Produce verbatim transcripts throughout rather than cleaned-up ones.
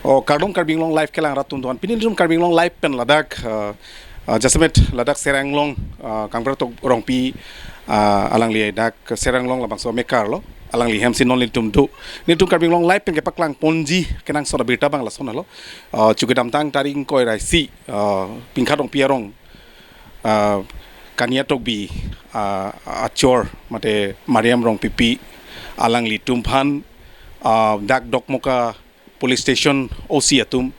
O kardom Karbi Anglong Live kelang rat atum doan. Pini nelitum Karbi Anglong Live pen ladak, uh, uh, jasemet ladak Serang Long, uh, Kangpra Tok Rongpi, uh, alangli dak Serang Long labangso amekar lo. Alangli hem si non nelitum do. Nelitum Karbi Anglong Live pen kepaklang ponji kenangsot abirta abang lason lo. Uh, chukidamtang tarik ingkoi ra isi, uh, Pingkhat Rongpi arong, uh, Kania Tokbi, uh, achor mate Mariam Rongpipi alanglitum aphan, uh, dak Dokmoka Police Station O C atum,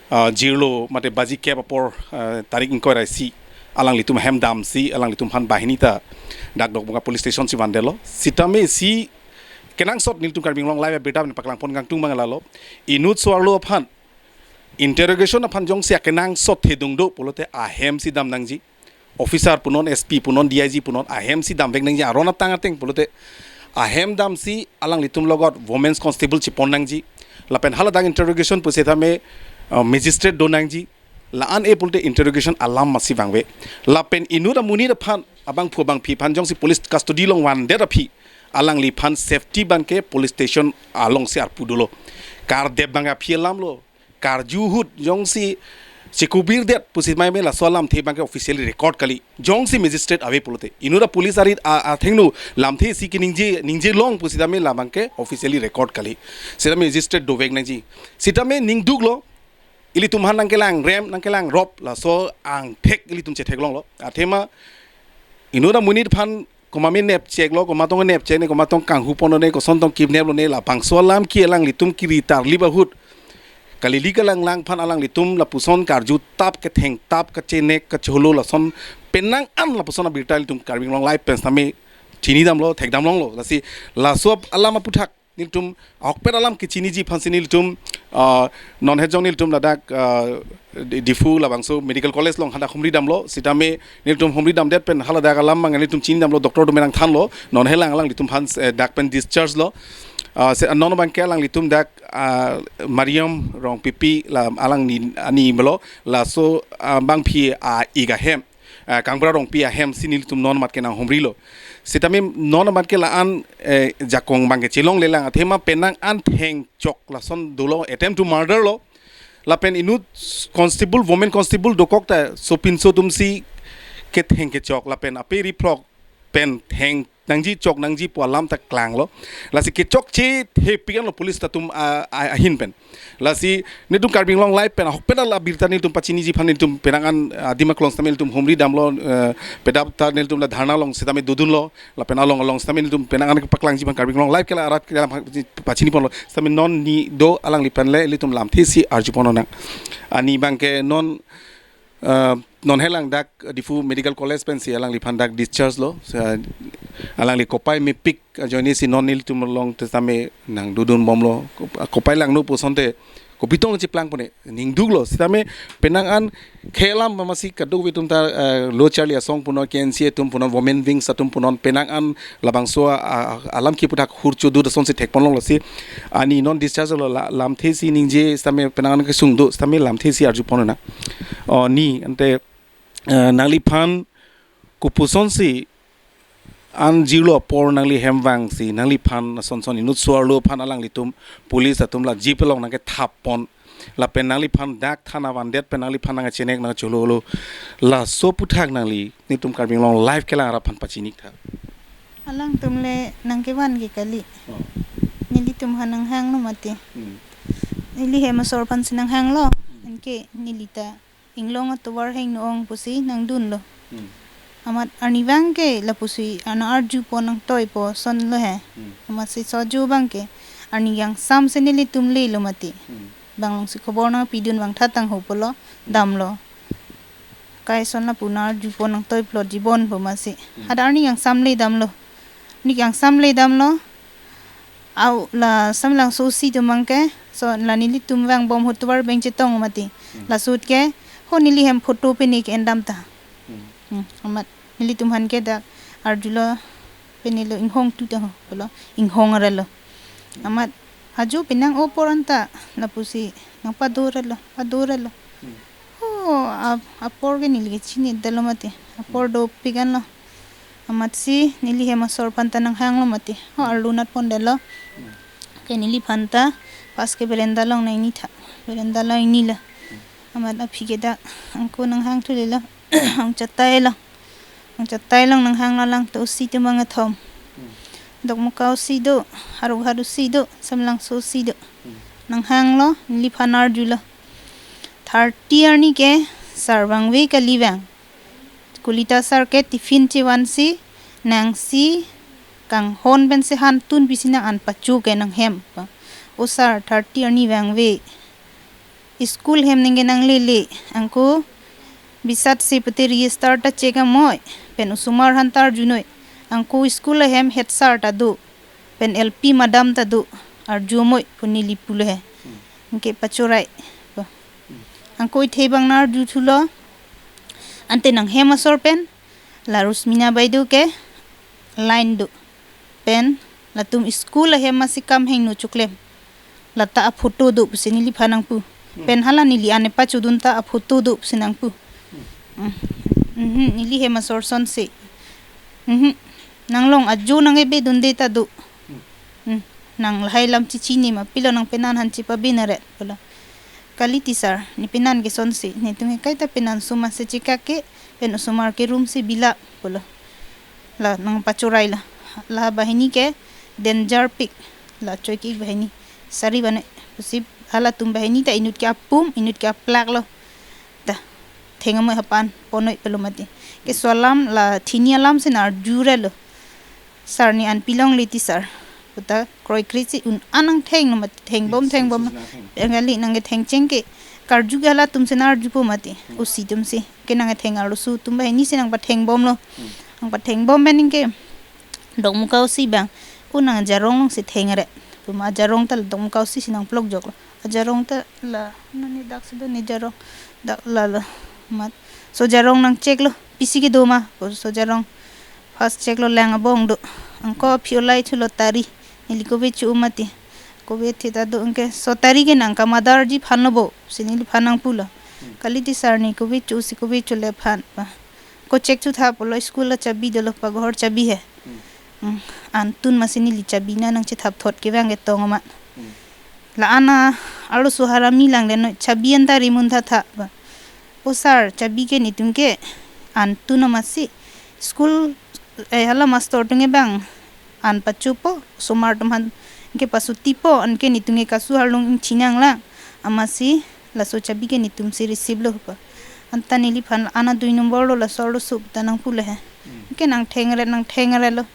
uh, jirlo mate baji kep apor, uh, tarik ingkoi ra isi alanglitum hem damsi alanglitum aphan banghini ta dak Dokmoka Police Station si vandetlo. Sitame isi kenangsot nelitum Karbi Anglong Live abirta pen paklang pon kangtung abang lalo. Inut so-arlo aphan interrogation aphan jongsi akenangsot thedung do pulote ahem si dam nangji. Officer punon, S P punon, D I G punon, ahem si damvek nangji, aron atang ateng pulote ahem damsi alanglitum logot women's constable chepon nangji. Lapen haladak interrogation pusitame, uh, magistrate do nangji. La-an e pulote interrogation alam masi vangve. Lapen inut amonit aphan, abangphu abangphi aphan jongsi police custody along vandet aphi alangliphan safety abangke police station alongsi arpu dolo. Kardep abang aphi alam lo. Karju ahut jongsi chekubirdet pusi maime laso alamthe abangke officially record kali. Jongsi magistrate ave pulote. Inut apolice arit a, athengno lamthe isi keningje, ningje long pusitame labangke officially record kali. Sitame magistrate dovek nangji. Sitame ningduklo. Ilitum aphan nangkelang rem, nangkelang rop, laso angthek ilitum chetheklonglo. Athema inut amonit aphan komat me nepcheklo, komat tong nepchek ne, komat tong kanghu ponlo ne, koson tong kidnap lo ne, labangso alam ke alanglitum kiri tarlip ahut. Kalili kalanglang aphan alanglitum lapuson karjutap, kethengtap, kachenek, kacholo lason penang an lapuson abirta ilitum Karbi Anglong Live pen sitame chinidamlo, thekdamlonglo. Lasi laso alam aputhak nelitum ahokpet alam kechiniji aphansi nelitum, ah, non hejong nelitum ladak, ah, Di-, Diphu labangso Medical College along hadak humridamlo, sitame nelitum humridamdet pen haladak alam abang nelitum chinidamlo, doctor atum merang thanlo, non helang alanglitum aphan, eh, dak pen discharge lo. Ah, se non abangke alanglitum dak, ah, Mariam Rongpipi la alangli ani melo, laso, ah, bangphi a-ik ahem, ah, Kangpra Rongpi ahem si nelitum non amat ke nanghumrilo. Sitame non amat ke la-an, eh, jakong abangke chelonglelang athema penang an thengchok lason dolo, attempt to murder lo. Lapen inut constable, women constable dokok ta sopinso atumsi ketheng kechok lapen ape riphlok pen theng nangji chok nangji pu alam ta klanglo. Lasi kechokche thepik anlo police atum a, a, ahin pen. Lasi nelitum Karbi Anglong Live pen ahokpet alam abirta nelitum pachiniji aphan nelitum penang an, ah, adim aklong sitame nelitum humridamlo, eh, pedap ta nelitum la dharna along sitame dodunlo. Lapen along along sitame nelitum penang an paklangji aphan Karbi Anglong Live kelang arat kelang pachini ponlo. Sitame non ni do alangliphan le ilitum lamthe si arju ponnang. Ani abangke non, eh, non helang dak Diphu Medical College pensi alangliphan dak discharge lo. Sa-, alangli kopai mepik ajoine si non nelitum along sitame nangdodunbomlo. Kop-, kopai langno pusonte kopi tong cheplang pone ningduklo. Sitame penang an khei alam masi kadokave atum ta, eh, lo charli asong punon, K N C A atum punon, women wings atum punon, penang an labangso a, a, alam kiputhak hurchu dut asonsi thekponlonglo si. Ani non discharge lo la, lamthe si ningje sitame penang an kesung do, sitame lamthe si arju ponnang. O ni ante, eh, nangliphan kopusonsi an jirlo apor nangli hem vangsi nangliphan asonson inut so-arlo aphan alanglitum police atum la jeep along nangkethap pon. Lapen nangliphan dak thana vandet pen nangliphan nangchenek nangchololo. Laso aputhak nangli nelitum Karbi Anglong Live kelang arat aphan pachini tha. Alangtum le nangkevan ke kali. Oh. Nelitum aphan nanghanglo mati. Hmm. Neli hem asor aphansi nanghanglo. Hmm. Anke neli ta inglong atovar hingno-ong pusi nangdunlo. Hmm. Amat arnivang ke lapusi ana arju pon nangtoipo sonlo he. Hmm. Amatsi soju abangke arni kangsam si nelitum lelo mati. Hmm. Bang alongsi khobor nangpidun vangtha tangho pulo, hmm, damlo. Kaison lapu ana arju pon nangtoi plot jibon po masi. Hmm. Hadak arni kangsam le damlo. Arni kangsam le damlo. Au la samlang so si atum abangke, so la nelitum vang bom ahut tovar beng chetong mati. Hmm. Laso ahut ke, ho neli hem photo pini ke-endam ta. Hmm. Hmm, amat nelitum aphan ke dak arjulo, pini lo inghong tu ta ho, pulo inghong aralo. Hmm. Amat ajo penang apor anta lapusi nangpadoralo, padoralo. Hmm. Oh, ap-, apor ke neli kechinidetlo mati. Apor, hmm, dopik anlo. Amatsi neli hem asor aphan ta nanghanglo mati. Oh, arlo natpondetlo. Hmm. Ke neliphan ta pas ke berenda along nangni tha. Berenda lo ini lo. Amat aphi ke dak angko nanghang thulelo. Angchatai lo. Angchatai lo nanghang lo, lang to usi atum bang kethom. Dokmoka usi do, Howraghat usi do, Samelangso usi do. Nanghang lo, neliphan arjulo. Thirty arni ke sar vangve kali vang. Kolita sar ke tiffin chevansi, nangsi kanghon pensi hantun pisi nang an pacho ke nanghem. O sar, thirty arni vangve. School hem ningke nanglele, angko bisat si pute register ta check amoi, pen osomar aphan ta arjunoi. Angko school ahem head sir ta do, pen L P madam ta do, arju amoi pu neli pulo he. Anke pachorai. Angko ithe bang nang arju thulo. Ante nanghem asor pen la Rusmina baideo ke line do. Pen latum school ahem masi kam hingno choklem. Lata aphoto do pusi neliphan nangpu. Pen hala neli an pachodun ta aphoto do pusi nangpu. Mm. Mhm, neli hem asor sonsi. Mhm. Nanglong ajo nang-ebe dunde ta do. Mm. Nang lahai lam chechini ma pilo nang penan aphan chepabinaret pulo. Kali ti sar, ne penan ke sonsi, netum ke kaita penan suma se chekak ke, pen osomar ke room si bila pulo. La nang pachorai la. La banghini ke danger pik. La choi ke banghini. Sari bane. Pusi halatum banghini ta inut ke apum, inut ke aplak lo. Ta. Theng amoi hapan, ponoi pulo mati. Ke so alam la thini alam si nang arjurelo. Sar ne an pilongle ti sar. Puta kroikre si un-an nangtheng no mati, thengbom, thengbom. Nangtheng. Nangketheng cheng ke. Karju ke halatum si nang arjupo mati. Usi atum si. Ke nangketheng arloso atum banghini si nang pathengbomlo. Nang pathengbom pen ningke. Dokmoka usi bang. Ko nang ajarong along si thengre. Puma ajarong ta dokmoka usi si nang plok joklo. Ajarong ta la, nani dak si do ne ajarong. Dak la la. Mat. So ajarong nang check lo. Pisi kedo ma. Ko so ajarong. First check lo lang abong do. Angko aphi olai thulo tari. Neli kove cho mati. Kove thita do anke. So tari ke nang kamadarji aphan lo bo. Si neliphan nangpulo. Kali ti sar ne kove cho si kove chole aphan. Pa. Ko check chotha pulo school achabi dolo pa ghor chabi he. Hmm. Antun masi neli chabi na nangchethap thot ke bang ketong amat. Hmm. La ana arloso harami lang le no chabi anta rimun tha tha ba. O sar chabi ke netum ke antun masi school, eh, hala master atum ke bang an pachopo, osomar atum aphan ke pasuti po, anke netum ke kasu arlong ingchinang la, amatsi laso chabi ke netum si receive lo pa. Anta neliphan ana dui number lo laso arloso ta nangpulo he. Hmm. Ke nangthengre, nangthengrelo.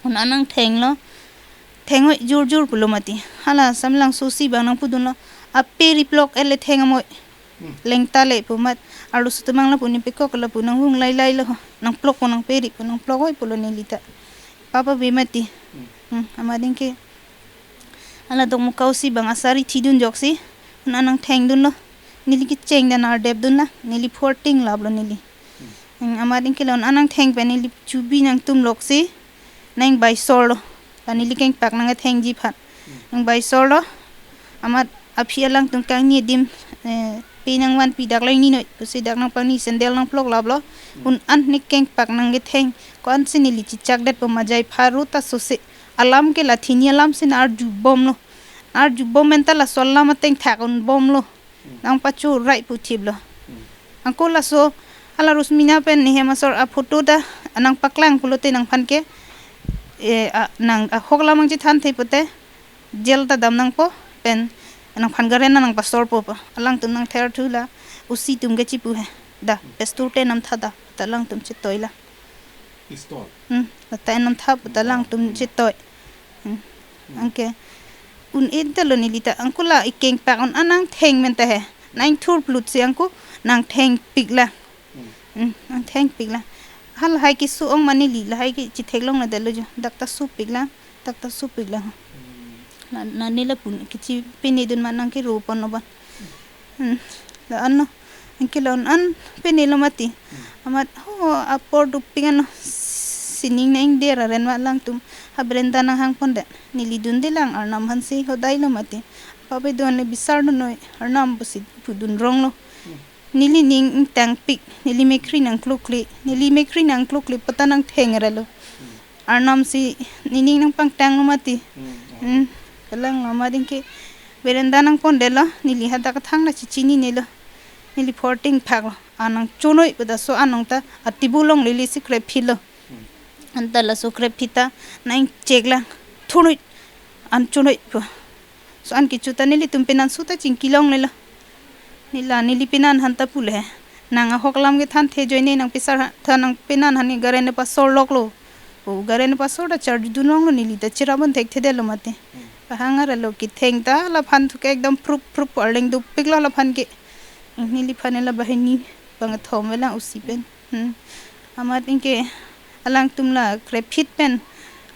Un-an nangthenglo. Thengoi jur jur pulo mati. Hala Samelangso usi bang nangpudunlo. Ape riplok ele theng amoi. Hmm. Lengta le pu mat. Arloso atum bang lapu ne pekok lapu nanghung lai lai lo. Nangplok po nangperi po nangplok oi pulo neli ta. Papa be mati. Hmm. Hmm, amat ningke. Hala Dokmoka usi bang asari thidun joksi. Un-an nangthengdunlo. Neli kecheng dan ardep dunlo. Neli fourteen laplo neli. Hmm. Hmm, amat ningke la un-an nangtheng pen neli chubi nangtum loksi. Nang baisor lo. La neli kengpak nangthengji aphan. Nang baisor lo. Amat aphi alangtum kangni adim, eh, pe nangvanpi dak lang ni noi. Pusi dak nangpangni sandal nangplok laplo. Un-an ne kengpak nangketheng. Ko-an si neli chechakdet po majai pharo ta sose. Alam ke la thini alam si nang arjubomlo. Nang arjubom anta laso alam ateng thak unbomlo. Nang pachorai pu thiplo. Hmm. Angko laso, hala Rusmina pen ne hem asor aphoto ta, nangpaklang pulote nangphan ke, eh, a, nang, ahok lam nangchethan the pote, jail ta dam nangpo, pen, nangphan garen nangpasorpo pa. Alangtum nangther thu la, usi atum ke chipu he. Da, pistol te nam tha da, ta alangtum chetoi la. Pistol? Hmm, la ta nam tha, ta alangtum chetoi. Hmm. Hmm. Anke. Un-e ta lo neli ta. Angko la ikengpak un-an nangtheng men ta he. Nang thur plut si angko nangthengpik la. Hmm. Hmm, nangthengpik la. Hala hai keso-ong ma neli, lahai ke chetheklong la dalo jo. Dak ta sopik la. Dak ta sopik la. Hmm. Na, na neli la pun kechi pini dun ma nang kero pon no ban. Hmm. La-an no. Anke la un-an pini lo mati. Hmm. Amat ho apor dopik ano. Sining nang der aren ma alangtum. Ha berenda nanghang pon det. Neli dunde lang arnam aphansi hodai lo mati. Pabe don le bisar do noi. Arnam pusi pudun rong lo. Hmm. Neli ning ingtangpik. Neli mekkri nangklokle. Neli mekkri nangklokle puta nangthengrelo. Hmm. Arnam si nening nangpangtang lo mati. Hmm. Hmm. Kalang lo ma dingke. Berenda nangpondetlo, neli hadak kathang na chichinine lo. Neli phorting phaklo. An nangchonoi pu laso an nong ta a-table along lele si krepphitlo. Hmm. Anta laso krepphit ta nang-ingchek lang. Thunoi. An chonoi pu. So an kecho ta nelitum penan su ta chingki longlelo. Neli la neli penan aphan ta pule. Nang ahok alam kethan the ajoine nang pisar ha-, tha nang penan aphan ke garen pasor loklo. O garen pasor ta charju dun longlo, neli ta chirap un thekthedetlo mati. Hmm. Pahang arlo ketheng ta laphan thu ke ekdom prup prup arleng dopiklo laphan ke. Neliphan la banghini bangkethom avelang usi pen. Hmm. Amat anke alangtum la krepphit pen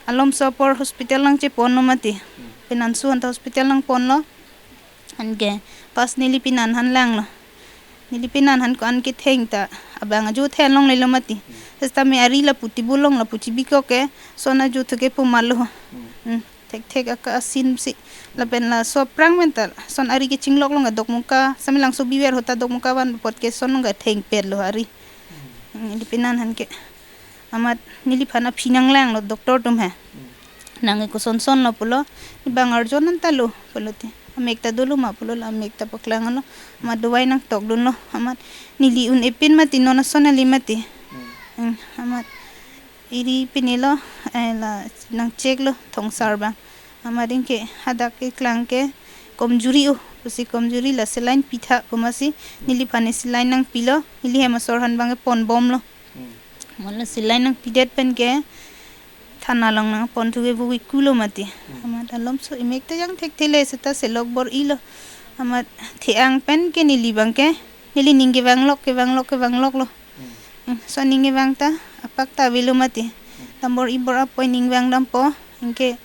Alomso apor hospital nangcheponlo mati. Hmm. Penan su anta hospital nangponlo. Anke pas neli penan aphan langlo. Neli penan aphan ko an ketheng ta abang ajo thenlonglelo mati. Hmm. Sitame ari lapu table along lapu chibikok ke son ajo thu ke pu malo. Hmm. Hmm. Thekthek aka asin si. Lapen laso aphrang pen ta son ari kechinglok along ke Dokmoka, Samelangso biver ahut ta Dokmoka van apot ke son along ke thengpetlo ari. Hmm. Hmm, neli penan aphan ke. Amat neliphan aphi nanglanglo doctor atum he. Hmm. Nang ke kosonsonlo pulo, ne bang arjon anta lo pulote. Amek ta dolo ma pulo, la amek ta paklanglo. Amat dawai nangtokdunlo. Amat neli un-e pin mati non ason kali mati. Hmm. Hmm, amat eri pini lo, eh, la nangcheklo thongsar abang. Amat anke hadak keklang ke komjuri o, pusi komjuri la saline pitha pu masi, neliphan saline nangpilo, neli hem asor aphan abang ke ponbomlo. Hmm. Amat la saline nangpidet pen ke thana along nangpon thu ke vui kulo mati. Hmm. Amat Alomso emek ta jang thekthele seta selok bor-ilo. Amat the-ang pen ke neli abang ke, neli ning kevanglok, kevanglok, kevangloklo. Hmm. Hmm, so ning kevang ta apak ta avelo mati. Hmm. Dambor-i bor-i apoi ning vangdampo, anke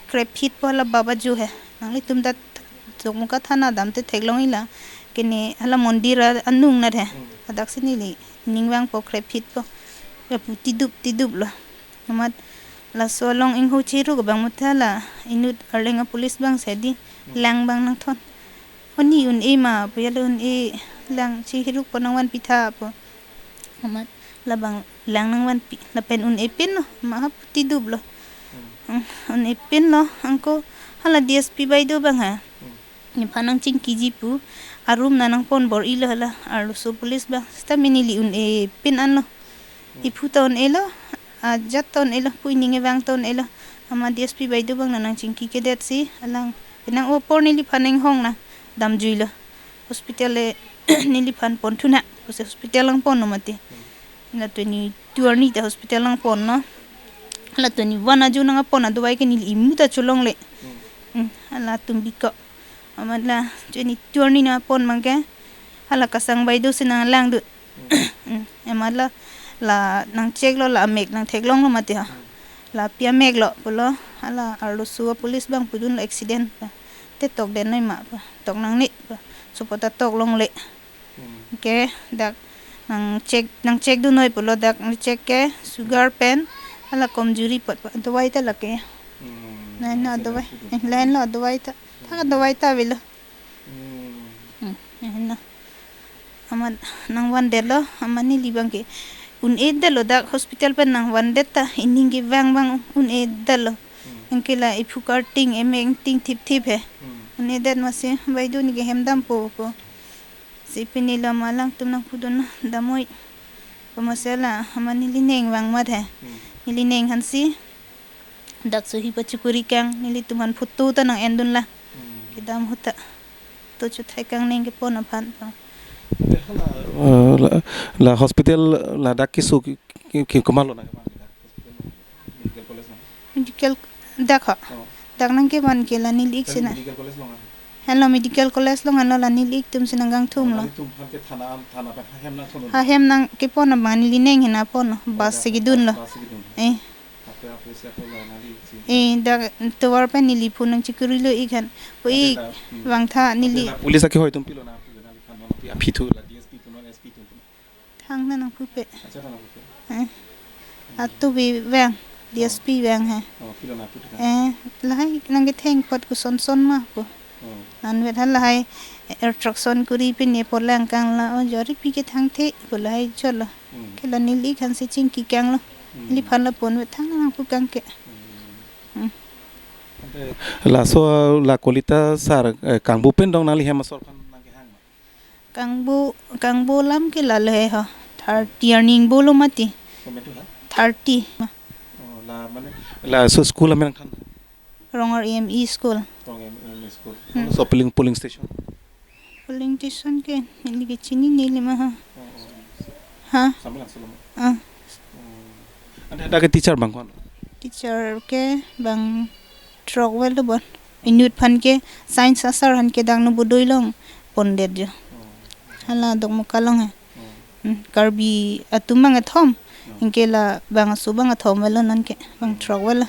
krepphitpo la baba ajo he. Nanglitum ta Dokmoka thana damte theklong-ila. Kene hala mondir a-, anung nat he. Hmm. Hadak si neli ning vangpo krepphitpo. Lapu tidup tidup lo. Amat laso along ingho chiruk abang mutha la inut arleng a-police abang si di. Hmm. Lang abang nangthon. O ne un-e ma pu, ya le un-e lang chirukpo, nangvanpi tha pu. Amat labang lang nangvanpi, lapen un-e pinlo, ma hap tiduplo. Hmm. Hmm, un-e pinlo, anke hala D S P baideo abang ha. Hmm. Nephan nangchingkiji pu, a-room na nangpon bor-ilo hala, arloso police abang, sitame neli un-e pin anlo. Hmm. Ephu ta un-elo, ajat ta un-elo, pu ining kevang ta un-elo. Amat D S P baideo abang na nangchingki kedet si, alang, penang o apor neliphan inghong na, damjuilo. Hospital le neliphan ponthu na, pusi hospital nangponlo mati. Hmm. La twenty-two arni ta hospital nangponlo. La twenty-one ajo nangpon adawai ke neli imu ta cholongle. Hmm. Hmm, halatum bikok. Amat la twenty-two arni nangpon abang ke, hala Kasang baideo si nanglangdun. Hmm. Hmm, amat la, la nangcheklo, la amek nangtheklonglo mati ha. Hmm. La pi ameklo pulo, hala arloso a-police abang pudunlo accident pu. Te tokdennoi ma pu, tok nangne pu. Sopo ta toklongle. Hmm. Anke dak nangchek, nangchekdunnoi pulo, dak nangchek ke sugar pen hala komjuri apot pu. Dawai ta lake. Hmm. Lahenlo dawai. Eh, lahenlo dawai ta. Thak dawai ta avelo. Hmm. Hmm, lahenlo. Amat nangvandetlo, amat neli abang ke un-edetlo, dak hospital pen nangvandet ta, ining kevang abang un-edetlo. Hmm. Anke la ephu karting, emek ingting thipthip he. Hmm. Un-edet masi, baideo ne ke hem dampo pu. Si pini lo ma alangtum nangpudun na, damnoi. Pu masi la, amat neli neng vang mat he. Hmm. Neli neng aphan si dak sohi pachikuri kang, nelitum aphan photo ta nang-endunlang. Hmm. Kedam ahut ta. To chuthai kang neng kepon aphan pu. Eh, la, la hospital ladak keso ke, ke, ke komatlo nang? Medical Medical, dak ho. Oh. Dak nangkevan ke la neli-ik si na. Medical College along ah? Henlo Medical College along henlo, la neli-ik atum si nangkangthumlo. Nelitum aphan ke thana, thana pen hahem nangthon. Hahem nangkepon abang neli neng hena ponlo. Oh, bus dak si kedunlo. Bus, bus si kedun. Eh. Ape, ape si ako la neli-ik si. Eh, dak tovar pen neli phone nangchikurilo-ik aphan. Pu-ik, ante la, hmm. Vangtha neli. Ante la police akehoi atum pilo nangpilo, nangphan non pi aphi thu la D S P pu non S P pu non. Thangta nangpupe. Acha, thang nangpupe. Eh. Atu bi vang, D S P vang he. Oh, pilo nangpupe. Eh, lahai nangketheng apot kosonson ma pu. Oh. Anvet ha lahai, eh, instruction kuri pine polang kang la, o jori pi kethangthe pu lahai cholo. Hmm. Ke la neli-ik aphan si chingki kanglo. Hmm. Neliphan la ponvet thang nangpu kang ke. Hmm. Hmm. Laso la Kolita sir, eh, kangbu pen dong nangli hem asor aphan nangkehang ma? Kangbu, kangbu alam ke lalo he ho. Thirty arni ingbolo mati. Kometu ha? Thirty. Oh, la mane, laso school amen nangthan? Rongor A M E school. Rongor A M E school. Hmm. So polling, polling station? Polling station ke neli ke chinine lima ha. Oh, oh. Ha? Sambil langsung lama. Ah. Oh. Ante hadak ke teacher bang ko-an? Teacher ke bang throk vel do bon. Inut aphan ke science asar aphan ke dak Nobodoi along pondet jo. Oh. Hala Dokmoka along he. Oh. Hmm, Karbi atum bang kethom. Oh. Anke la bang aso bang kethom vel lo non ke, bang throk vel lo.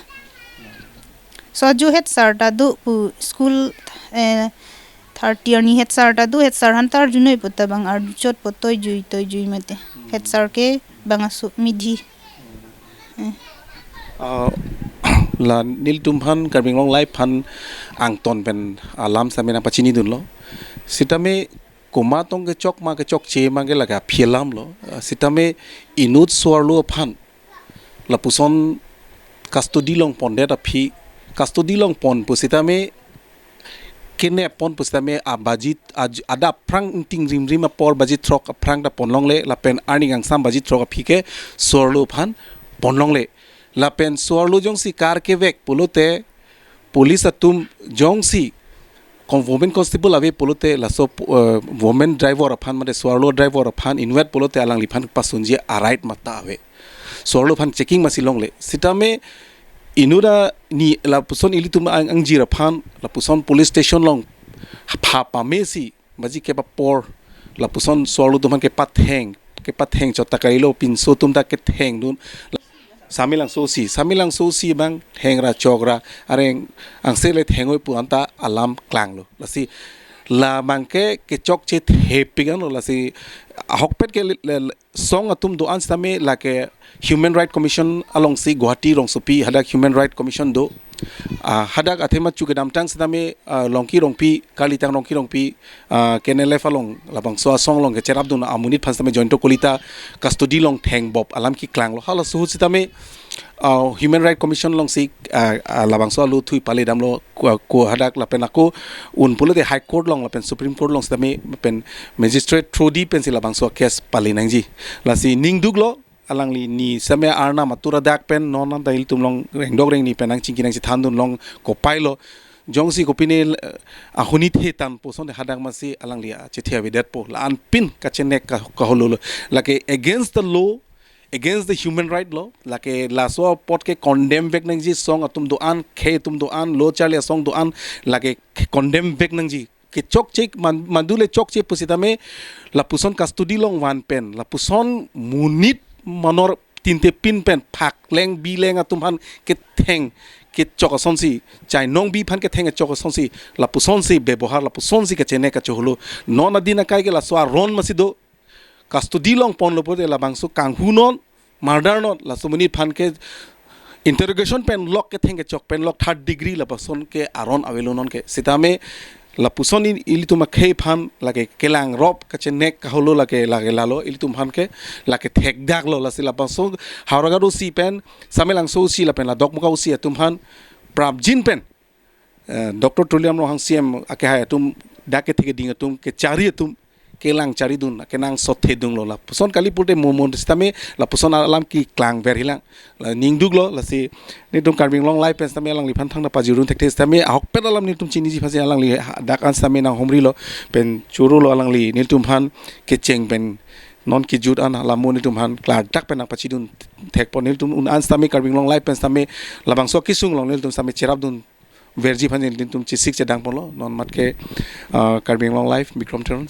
So ajo head sir ta do pu school, eh, thirty arni head sir ta do, head sir aphan ta arjunoi pu ta bang arjuchot po toijui, toijui mate. Hmm. Head sir ke bang aso midhi. Eh. Ah, la nelitum aphan Karbi Anglong Live aphan angton pen alam sitame nangpachinidunlo. Sitame komat tong kechok ma kechokche ma ke lake aphi alam lo. Ah, sitame inut so-arlo aphan lapuson custody along pondet aphi, custody along pon pusitame, kenep pon pusitame, abaji, aj-, adap aphrang ingting rimrim apor baji throk aphrang ta ponlongle, lapen arni kangsam baji throk aphi ke so-arlo aphan ponlongle. Lapen so-arlo jongsi karkevek pulote, police atum jongsi kon-, women constable ave pulote, laso, eh, women driver aphan, mate so-arlo driver aphan inutvet pulote alangliphan pasunji a-right mata ave. So-arlo aphan checking masi longle. Sitame inut arni lapuson ilitum ang-, angjir aphan, lapuson police station along pha pamesi, baji kep apor, lapuson so-arlo atum aphan kepatheng, kepatheng chot ta kailo, pinso atum ta kethengdun. Samelangso si, Samelangso si bang thengra chokra, areng angse le thengoi pu anta alam klanglo. Lasi la bang ke kechokche thepik anlo, lasi ahokpet ke le, le, song atum do-an sitame lake Human Right Commission alongsi Guwahati rongsopi hadak Human Right Commission do. Ah, hadak athema chu kedamtang sitame, ah, Rongki Rongpi, Kalitang Rongki Rongpi, ah, K N L F along labangso asong along kecherapdun amonit aphan sitame Jayanta Kalita custody along thengbop alam keklanglo. Halaso ahut sitame, ah, Human Right Commission alongsi, ah, ah, labangso alo thui paledamlo ko, ko hadak lapen ako un pulote High Court along lapen Supreme Court along sitame pen magistrate through di pensi labangso case pale nangji. Lasi ningduklo alangli ni sitame arnam atur adak pen non anta ilitum along rengdok rengni pen nangchingki nangchethandun along kopai lo. Jongsi kopine, eh, ahuni the tan puson te hadak masi alangli achethe avedetpo. La-anpin kachenek ka, kaholo lo. Lake against the law, against the human right lo. Lake laso apot ke condemn vek nangji, song atum do-an, khei atum do-an, lo charli asong do-an, lake condemn vek nangji. Kechokche man, mandule chokche pusitame lapuson custody along van pen, lapuson monit manor tinte pin pen phakleng bileng atum aphan ketheng kechok asonsi, chainong bi aphan ketheng kechok asonsi, lapusonsi bebohar, lapusonsi kachenek kacheholo. Non adin akai ke laso aron masi do, custody along ponlo pulote labangso kanghu non, murder non, laso monit aphan ke interrogation pen lok ketheng kechok pen lok third degree lapuson ke aron avelo non ke. Sitame lapuson in, ilitum akhei aphan lake kelangrop kachenek kaholo lake, lake lalo ilitum aphan ke lake thekdaklo. Lasi labangso Howraghat O C pen, Samelangso O C lapen la Dokmoka O C atum aphan prapjin pen, eh, Doctor Tuliram Ronghang C M akehai atum dak kethe keding atum kechari atum kelang charidun, kenangsot thedunlo. Lapuson kali pulote mo mo sitame lapuson alam keklang verhilang. La ningduklo, lasi nelitum Karbi Anglong Live pen sitame alangliphan thangta pajirun thekthe sitame ahokpet alam nelitum chiniji aphansi alangli ha, dak an sitame nanghumrilo pen chorolo alangli nelitum aphan kecheng pen non kejut an alamo nelitum aphan klardak pen nangpachidun thekpo. Nelitum un an sitame Karbi Anglong Live pen sitame labangso kesung along nelitum sitame cherapdun verji aphan nelitum chesik chedang ponlo. Non mat ke, ah, Karbi Anglong Live, Bikram Teron.